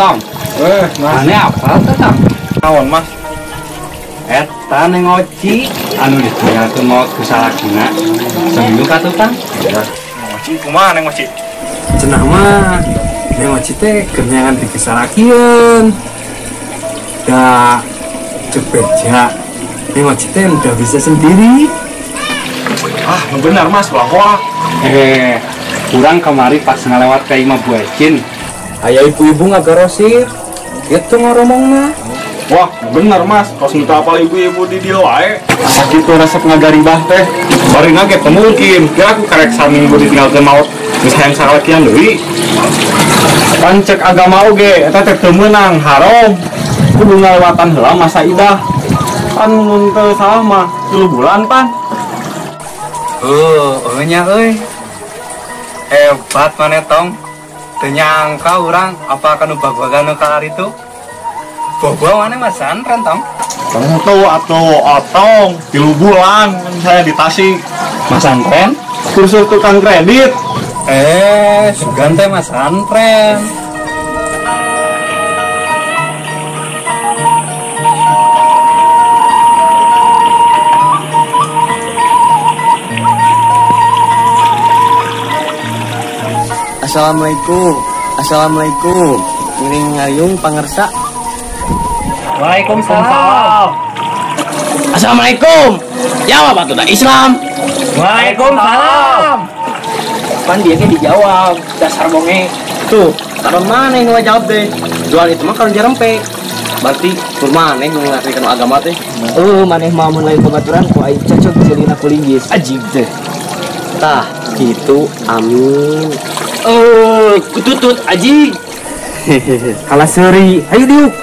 Tong. Mas. Ane apa teh, Tong? Naon, Mas? Eta Neng Oci anu ditinggalkeun maot ku salakina. Seminggu ka tuh, Tang? Neng Oci kumaha Neng Oci? Cenah mah Neng Oci teh keur nyangan di kesalakieun. Da cepeja. Neng Oci teh udah bisa sendiri. Ah, benar Mas, wah. Kurang kemari pas ngelewat ke imah Bu Ecin. Aya ibu-ibu ngagarosir. Gitu ngoromongna. Wah, bener Mas, kos nu apal ibu-ibu di dieu wae. Asa kitu resep ngagaribah teh. Bari ge teu mungkin. Kira aku karek saminggu ditinggalkeun maot geus hayang salakian deui. Pan cek agama oge eta teh teu meunang, haram. Kudu ngalewatan heula masa idah. Pan mun teu salah mah 3 bulan pan. Oh, nya euy. Hebat maneh Tong. Teu nyangka urang apa kanu bag-bagan nu kalar itu. Bobo mana Mas Santren Tong? Tentu atuh otong 3 bulan saya di Tasik. Mas Santren? Kursus tukang kredit. Sugan teh Mas Santren. Assalamualaikum. Assalamualaikum. Ngiring ngayung pangersa. Waalaikumsalam. Assalamualaikum. Jawab atuh da Islam. Waalaikumsalam. Pan dia ge dijawab, dasar bonge. Tuh, taron maneh nu jawab deh. Jual itu mah kalau jarempe. Berarti kur maneh nu ngartikeun agama teh. Maneh mah mun lain babaturan ku aing cocok jelina kulinggis. Ajib teh. Tah, gitu. Amin. Kututut aji. Kalah seuri. Ayo diuk.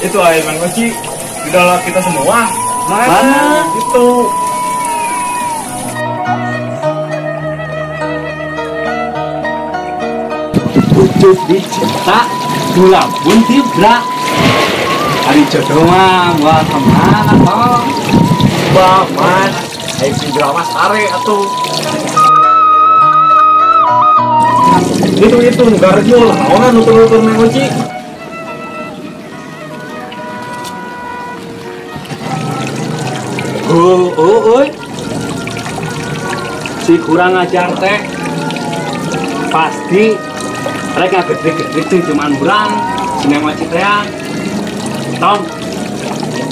Itu air Neng Oci di dalam kita semua. Mana? Itu. Pucuk dicetak, gula pun tibra. Hari jodoh mah buat kemana Tong? Bah, Mas. Ayo si drama sare atuh. Itu nu garjul, naonan nutur-nutur Neng Oci. Oh, si kurang ajar teh pasti mereka gede-gede tuh cuman urang si Neng Oci teh. Tong,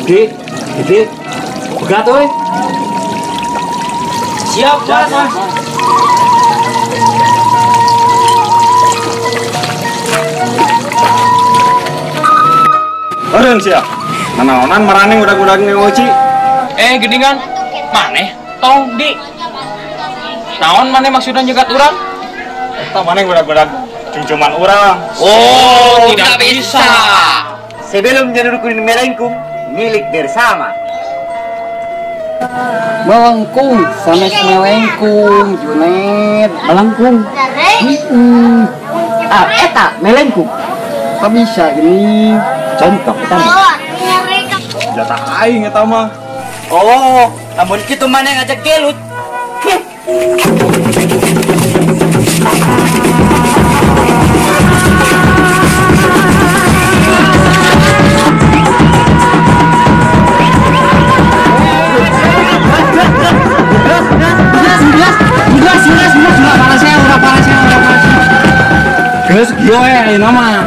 di, gede, begat euy. Siap, Mas. Eureun sia. Nanaonan maraning udag-udag Neng Oci. Geningan maneh Tong di. Naon maneh maksudna nyegat urang? Eta maneh gudag-gudag cungcuman urang. Oh, tidak bisa. Sebelum janur kuning melengkung milik bersama. Melengkung sanes melengkung Junet. Melengkung. Ah, eta melengkung. Kok bisa gini? Contoh eta. Jatah aing eta mah. Oh, namun kitu maneh ngajak gelut. Geus kieu we ayeuna mah.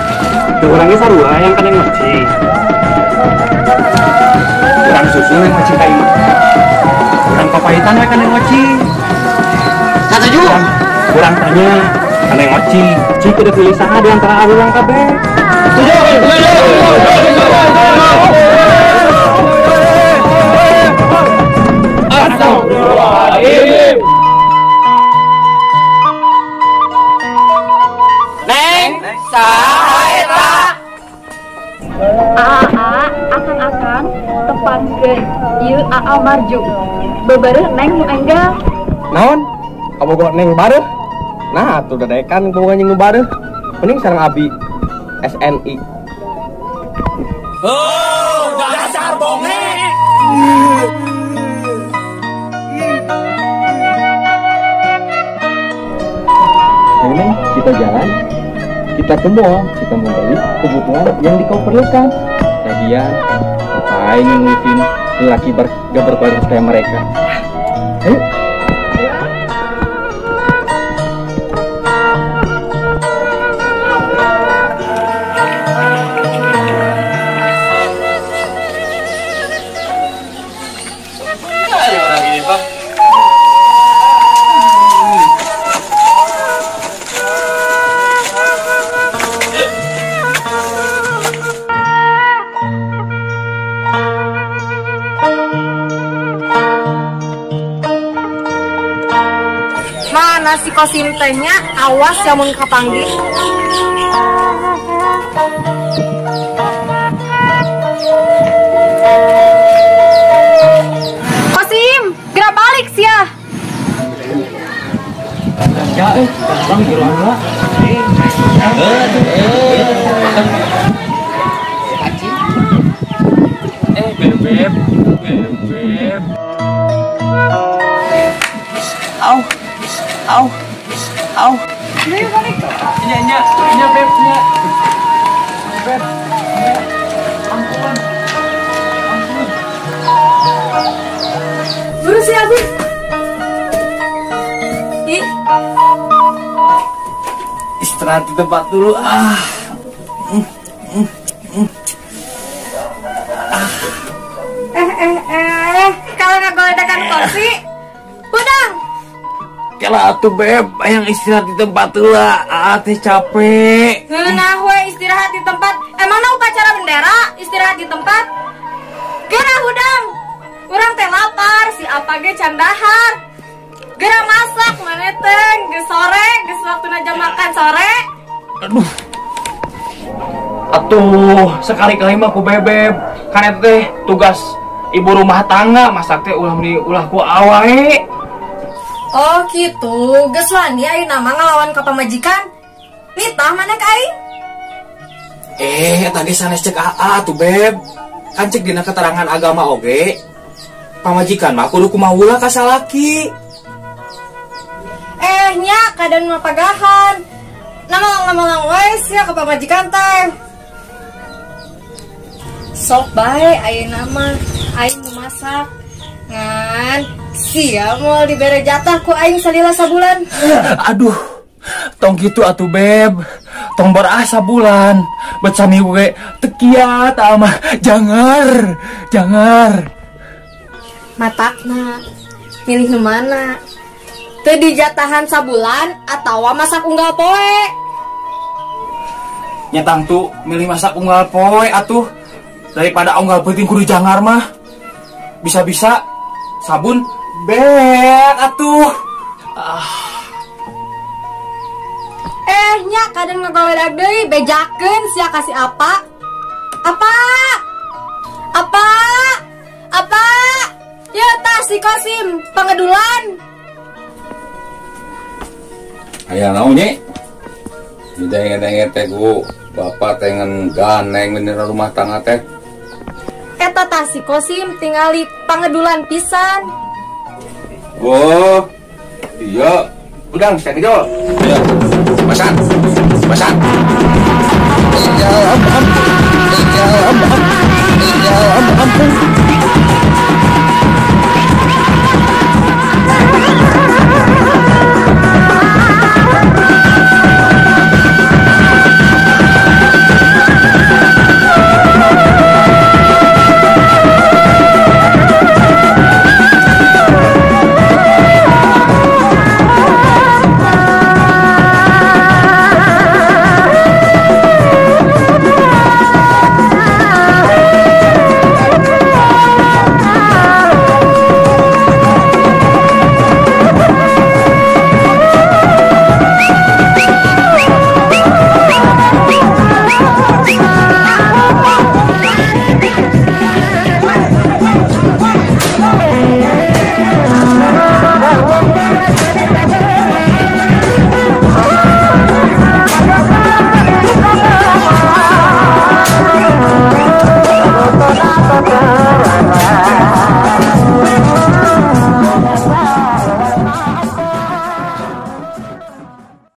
Teu urang ge sarua yang ka Neng Oci. Urang susu Neng Oci ka imah. Urang papahitan we ka Neng Oci. Satuju. Urang tanya ka Neng Oci, Ci kudu pilih saha di antara urang kabeh? Setuju. Astagfirullahaladzim. Neng, saha eta? Aa, akang-akang tepangkeun ieu Aa Marju. Bebareuh Neng nu enggal. Naon? Kabogoh Neng bareuh? Nah, atuh dadekan boga jeung nu bareuh. Mending sareng abi. SNI. Oh, dasar bonge. Ayo Neng, kita jalan. Kita ke mall, kita membeli kebutuhan yang dikau perlukan. Lagian, ngapain ngurusin lelaki gak berkualitas kayak mereka? Ayo. Mana si Kosim tehnya, awas ya mun kapanggih. Kosim, gerak balik sia. Ya, bang geruan lah. Bebeb, bebeb. Au. Au, au. Balik. Nya, nya, nya, beb, nya. Beb, nya. Ampun. Ampun. Buru si Afif. Ih. Istirahat di tempat dulu. Ah. Kalau ngagoledakan kursi, udang. Kela atuh beb, yang istirahat di tempat lah, teh capek. Ngeunah we istirahat di tempat. Emangna upacara bendera istirahat di tempat? Geura hudang. Urang teh lapar, si apa ge can dahar. Geura masak maneh teh geus sore, geus waktuna jam makan sore. Aduh. Atuh, sekali-kali mah ku bebeb. Kan eta teh tugas ibu rumah tangga masak teh ulah meni ulah ku awae. Oh gitu, geus wani ayeuna mah ngalawan ka pamajikan. Nitah maneh ka aing? Eta ge sanes cek aa tuh beb. Kan cek dina keterangan agama oge. Pamajikan mah kudu kumaha ulah ka salaki. Nya kadan mah pagahan. Namalang-namalang wae sia ka pamajikan teh. Sok bae ayeuna mah aing nu masak. Ngan sia moal dibere jatah ku aing salila sabulan. Aduh, tong kitu atuh beb. Tong berah sabulan. Bet sami we teu kiat mah jangar, jangar. Matakna milih nu mana? Teu dijatahan sabulan atawa masak unggal poe? Nya tangtu milih masak unggal poe atuh. Daripada unggal peuting kudu jangar mah. Bisa-bisa sabun bet atuh. Ah. Nya kadang ngagoledag deui bejakeun sia kasih apa? Apa? Apa? Apa? Ya tah si Kosim pangedulan. Aya naon nyi? Didenge-denge teh ku bapak teh ngan ganeng bener rumah tangga teh. Eta tah si Kosim tingali pangedulan pisan. Oh, iya. Udang saya kejol. Iya. Masan. Masan.